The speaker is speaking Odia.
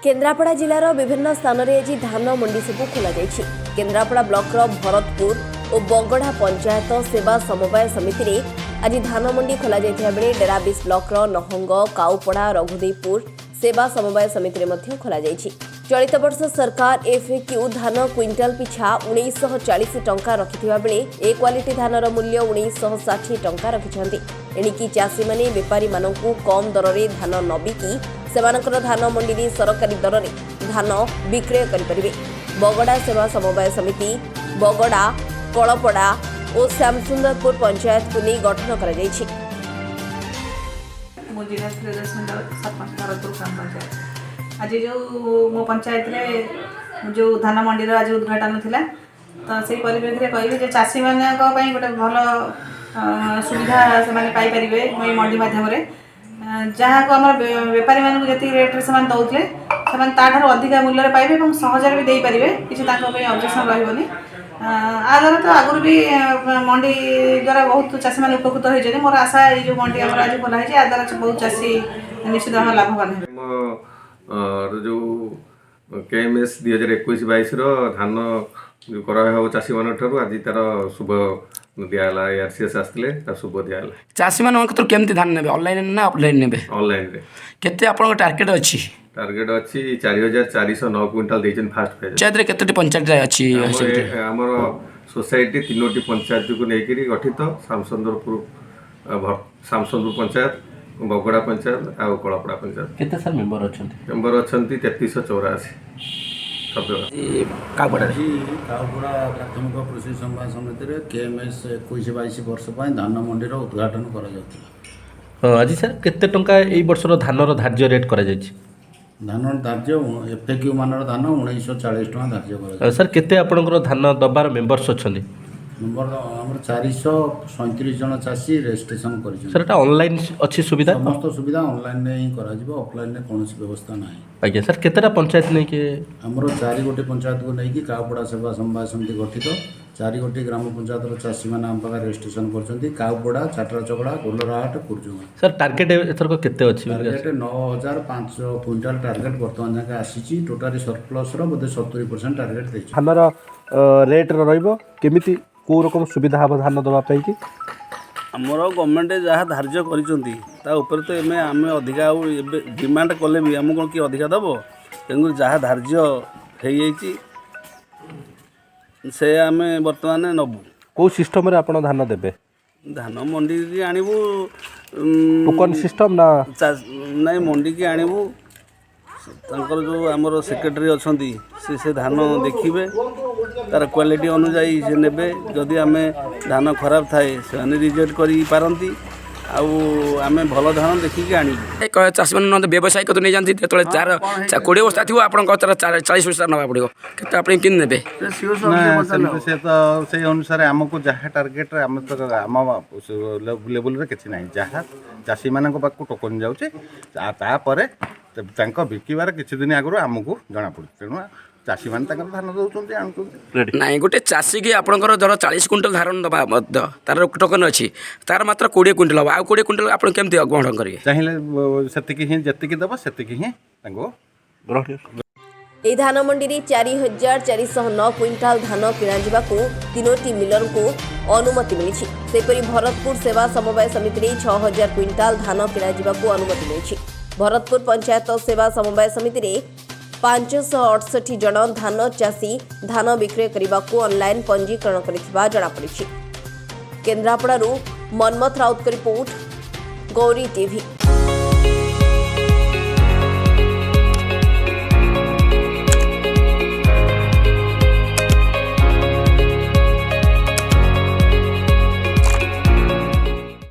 କେନ୍ଦ୍ରାପଡ଼ା ଜିଲ୍ଲାର ବିଭିନ୍ନ ସ୍ଥାନରେ ଆଜି ଧାନ ମଣ୍ଡି ସବୁ ଖୋଲାଯାଇଛି। କେନ୍ଦ୍ରାପଡ଼ା ବ୍ଲକର ଭରତପୁର ଓ ବଗଡ଼ା ପଞ୍ଚାୟତ ସେବା ସମବାୟ ସମିତିରେ ଆଜି ଧାନ ମଣ୍ଡି ଖୋଲାଯାଇଥିବା ବେଳେ ଡେରାବିଶ ବ୍ଲକର ନହଙ୍ଗ, କାଉପଡ଼ା, ରଘୁଦେଇପୁର ସେବା ସମବାୟ ସମିତିରେ ମଧ୍ୟ ଖୋଲାଯାଇଛି। ଚଳିତ ବର୍ଷ ସରକାର ଏଫ୍ଏକ୍ୟୁ ଧାନ କ୍ୱିଣ୍ଟାଲ ପିଛା 1940 ଟଙ୍କା ରଖିଥିବା ବେଳେ ଏ କ୍ୱାଲିଟି ଧାନର ମୂଲ୍ୟ 1960 ଟଙ୍କା ରଖିଛନ୍ତି। ଏଣିକି ଚାଷୀମାନେ ବେପାରୀମାନଙ୍କୁ କମ୍ ଦରରେ ଧାନ ନ ବିକି ସେମାନଙ୍କର ଧାନ ମଣ୍ଡିରେ ସରକାରୀ ଦରରେ ଧାନ ବିକ୍ରୟ କରିପାରିବେ। ବଗଡ଼ା ସେବା ସମବାୟ ସମିତି ବଗଡ଼ା, କଳପଡ଼ା ଓ ଶ୍ୟାମସୁନ୍ଦରପୁର ପଞ୍ଚାୟତକୁ ନେଇ ଗଠନ କରାଯାଇଛି। ମୁଁ ଜିଲ୍ଲା ପ୍ରିୟଦର୍ଶନ ରାଉତ, ସରପଞ୍ଚ, ଭରତପୁର ଗ୍ରାମ ପଞ୍ଚାୟତ। ଆଜି ଯେଉଁ ମୋ ପଞ୍ଚାୟତରେ ଯେଉଁ ଧାନ ମଣ୍ଡିର ଆଜି ଉଦ୍ଘାଟନ ଥିଲା, ତ ସେଇ ପରିପ୍ରେକ୍ଷୀରେ କହିବି ଯେ ଚାଷୀମାନଙ୍କ ପାଇଁ ଗୋଟେ ଭଲ ସୁବିଧା ସେମାନେ ପାଇପାରିବେ ଏଇ ମଣ୍ଡି ମାଧ୍ୟମରେ। ଯାହାକୁ ଆମର ବେପାରୀମାନଙ୍କୁ ଯେତିକି ରେଟ୍ରେ ସେମାନେ ଦେଉଥିଲେ, ସେମାନେ ତାଠାରୁ ଅଧିକା ମୂଲ୍ୟରେ ପାଇବେ ଏବଂ ସହଜରେ ବି ଦେଇପାରିବେ। କିଛି ତାଙ୍କ ପାଇଁ ଅବଜେକ୍ସନ୍ ରହିବନି। ଆ ଦ୍ୱାରା ତ ଆଗରୁ ବି ମଣ୍ଡି ଦ୍ୱାରା ବହୁତ ଚାଷୀମାନେ ଉପକୃତ ହୋଇଛନ୍ତି। ମୋର ଆଶା, ଏଇ ଯେଉଁ ମଣ୍ଡି ଆମର ଆଜି ଖୋଲା ହେଇଛି, ଆ ଦ୍ୱାରା ବହୁତ ଚାଷୀ ନିଶ୍ଚିତ ଭାବେ ଲାଭବାନ ହେବେ। ଆମ ଯୋଉ କେଏମ୍ଏସ୍ 2021-22ର ଧାନ ଯୋଉ କ୍ରୟ ହେବ ଚାଷୀମାନଙ୍କ ଠାରୁ, ଆଜି ତାର ଶୁଭ ଦିଆହେଲା। ଏଆର୍ସିଏସ୍ ଆସିଥିଲେ, ତାର ଶୁଭ ଦିଆହେଲା। ଚାଷୀମାନଙ୍କ କତିରୁ କେମିତି ଧାନ ନେବେ, ଅନଲାଇନ୍ ନା ଅଫଲାଇନ୍ ନେବେ? ଅନଲାଇନ୍ରେ। କେତେ ଆପଣଙ୍କ ଟାର୍ଗେଟ୍ ଅଛି? ଟାର୍ଗେଟ୍ ଅଛି 4409 କୁଇଣ୍ଟାଲ ଦେଇଛନ୍ତି ଫାଷ୍ଟ ଫେଜ୍। ପଞ୍ଚାୟତରେ କେତୋଟି ପଞ୍ଚାୟତ ଅଛି? ଆମର ସୋସାଇଟି ତିନୋଟି ପଞ୍ଚାୟତକୁ ନେଇକରି ଗଠିତ। ଶ୍ୟାମସୁନ୍ଦରପୁର ପଞ୍ଚାୟତ, ବଗଡ଼ା ପଞ୍ଚାୟତ ଆଉ କଳପଡ଼ା ପଞ୍ଚାୟତ। କେତେ ସାର୍ ମେମ୍ବର ଅଛନ୍ତି? ମେମ୍ବର ଅଛନ୍ତି 3384 ସଭ୍ୟ। କାଉପଡ଼ାରେ ଆଜି କାଉପଡ଼ା ପ୍ରାଥମିକ କୃଷି ସମବାୟ ସମିତିରେ କେଏମ୍ଏସ୍ 21-22 ବର୍ଷ ପାଇଁ ଧାନ ମଣ୍ଡିର ଉଦ୍ଘାଟନ କରାଯାଉଥିଲା। ହଁ, ଆଜି ସାର୍ କେତେ ଟଙ୍କା ଏଇ ବର୍ଷର ଧାନର ଧାର୍ଯ୍ୟ ରେଟ୍ କରାଯାଇଛି? ଧାନ ଧାର୍ଯ୍ୟ ଏଫ୍ଏକ୍ୟୁ ମାନର ଧାନ 1940 ଟଙ୍କା ଧାର୍ଯ୍ୟ କରାଯାଇଛି। ସାର୍, କେତେ ଆପଣଙ୍କର ଧାନ ଦବାର ମେମ୍ବର୍ସ ଅଛନ୍ତି? ନମ୍ବର ଆମର 437 ଜଣ ଚାଷୀ ରେଜିଷ୍ଟ୍ରେସନ କରିଛନ୍ତି। ସାର୍, ଏଟା ଅନଲାଇନ୍ ଅଛି ସୁବିଧା? ସମସ୍ତ ସୁବିଧା ଅନଲାଇନରେ ହିଁ କରାଯିବ, ଅଫଲାଇନରେ କୌଣସି ବ୍ୟବସ୍ଥା ନାହିଁ। ଆଜ୍ଞା ସାର୍, କେତେଟା ପଞ୍ଚାୟତ ନେଇକି? ଆମର ଚାରି ଗୋଟି ପଞ୍ଚାୟତକୁ ନେଇକି କାଉପଡ଼ା ସେବା ସମବାୟ ସମିତି ଗଠିତ। ଚାରି ଗୋଟି ଗ୍ରାମ ପଞ୍ଚାୟତର ଚାଷୀମାନେ ଆମ ପାଖରେ ରେଜିଷ୍ଟ୍ରେସନ କରିଛନ୍ତି: କାଉପଡ଼ା, ଚାଟରାଚକଡ଼ା, ଗୋଲରାହାଟ, କୁର୍ଜୁଙ୍ଗା। ସାର୍, ଟାର୍ଗେଟ୍ ଏଥରକ କେତେ ଅଛି? ଟାର୍ଗେଟ୍ 9005 କୁଇଣ୍ଟାଲ ଟାର୍ଗେଟ୍ ବର୍ତ୍ତମାନ ଯାକେ ଆସିଛି। ଟୋଟାଲି ସରପ୍ଲସ୍ର ବୋଧେ 70% ଟାର୍ଗେଟ୍ ଦେଇଛି। ଧାନର ରେଟ୍ ରହିବ କେମିତି, କେଉଁ ରକମ ସୁବିଧା ହେବ ଧାନ ଦେବା ପାଇଁକି? ଆମର ଗଭର୍ଣ୍ଣମେଣ୍ଟ ଯାହା ଧାର୍ଯ୍ୟ କରିଛନ୍ତି, ତା ଉପରେ ତ ଏବେ ଆମେ ଅଧିକା ଆଉ ଏବେ ଡିମାଣ୍ଡ କଲେ ବି ଆମକୁ କ'ଣ କିଏ ଅଧିକା ଦେବ? ତେଣୁକରି ଯାହା ଧାର୍ଯ୍ୟ ହେଇଯାଇଛି, ସେ ଆମେ ବର୍ତ୍ତମାନ ନେବୁ। କେଉଁ ସିଷ୍ଟମରେ ଆପଣ ଧାନ ଦେବେ? ଧାନ ମଣ୍ଡିକି ଆଣିବୁ। ଟୋକନ ସିଷ୍ଟମ ନା? ନାଇଁ, ମଣ୍ଡିକି ଆଣିବୁ। ତାଙ୍କର ଯେଉଁ ଆମର ସେକ୍ରେଟାରୀ ଅଛନ୍ତି, ସେ ଧାନ ଦେଖିବେ, ତାର କ୍ୱାଲିଟି ଅନୁଯାୟୀ ସେ ନେବେ। ଯଦି ଆମେ ଧାନ ଖରାପ ଥାଏ, ସେମାନେ ରିଜେକ୍ଟ କରିପାରନ୍ତି। ଆଉ ଆମେ ଭଲ ଧାନ ଦେଖିକି ଆଣିବୁ। ଚାଷୀମାନେ ନହେଲେ ବ୍ୟବସାୟିକ ତ ନେଇଯାନ୍ତି। ଯେତେବେଳେ ତାର 20 ବସ୍ତା ଥିବ, ଆପଣଙ୍କ ତାର 40 ବସ୍ତା ନେବାକୁ ପଡ଼ିବ। କେତେ ଆପଣ କେମିତି ନେବେ? ନା, ସେମିତି ସେ ତ ସେଇ ଅନୁସାରେ ଆମକୁ ଯାହା ଟାର୍ଗେଟରେ, ଆମେ ତ ଆମ ଲେବୁଲରେ କିଛି ନାହିଁ। ଯାହା ଚାଷୀମାନଙ୍କ ପାଖକୁ ଟୋକନ ଯାଉଛି, ତାପରେ ତାଙ୍କ ବିକିବାର କିଛି ଦିନ ଆଗରୁ ଆମକୁ ଜଣାପଡ଼ୁଛି। ତେଣୁ ଚାଷୀମାନେ ତାଙ୍କର ଧାନ ଦେଉଛନ୍ତି, ଆଣୁଛନ୍ତି। ନାଇଁ, ଗୋଟେ ଚାଷୀକି ଆପଣଙ୍କର ଧର 40 କୁଇଣ୍ଟାଲ ଧାନ ଦେବା ମଧ୍ୟ ତାର ଟୋକନ ଅଛି, ତାର ମାତ୍ର 20 କୁଇଣ୍ଟାଲ ହେବ। ଆଉ 20 କୁଇଣ୍ଟାଲ ଆପଣ କେମିତି ଗ୍ରହଣ କରିବେ? ଚାହିଁଲେ ସେତିକି ହିଁ, ଯେତିକି ଦେବ ସେତିକି ହିଁ ତାଙ୍କୁ ଏହି ଧାନ ମଣ୍ଡିରେ 4409 କୁଇଣ୍ଟାଲ ଧାନ କିଣାଯିବାକୁ ତିନୋଟି ମିଲରଙ୍କୁ ଅନୁମତି ମିଳିଛି। ସେହିପରି ଭରତପୁର ସେବା ସମବାୟ ସମିତିରେ 6000 କୁଇଣ୍ଟାଲ ଧାନ କିଣାଯିବାକୁ ଅନୁମତି ମିଳିଛି। ଭରତପୁର ପଞ୍ଚାୟତ ସେବା ସମବାୟ ସମିତିରେ 568 ଜଣ ଧାନ ଚାଷୀ ଧାନ ବିକ୍ରୟ କରିବାକୁ ଅନଲାଇନ୍ ପଞ୍ଜୀକରଣ କରିଥିବା ଜଣାପଡ଼ିଛି। କେନ୍ଦ୍ରାପଡ଼ାରୁ ମନ୍ମଥ ରାଉତଙ୍କ ରିପୋର୍ଟ, ଗୌରୀ ଟିଭି।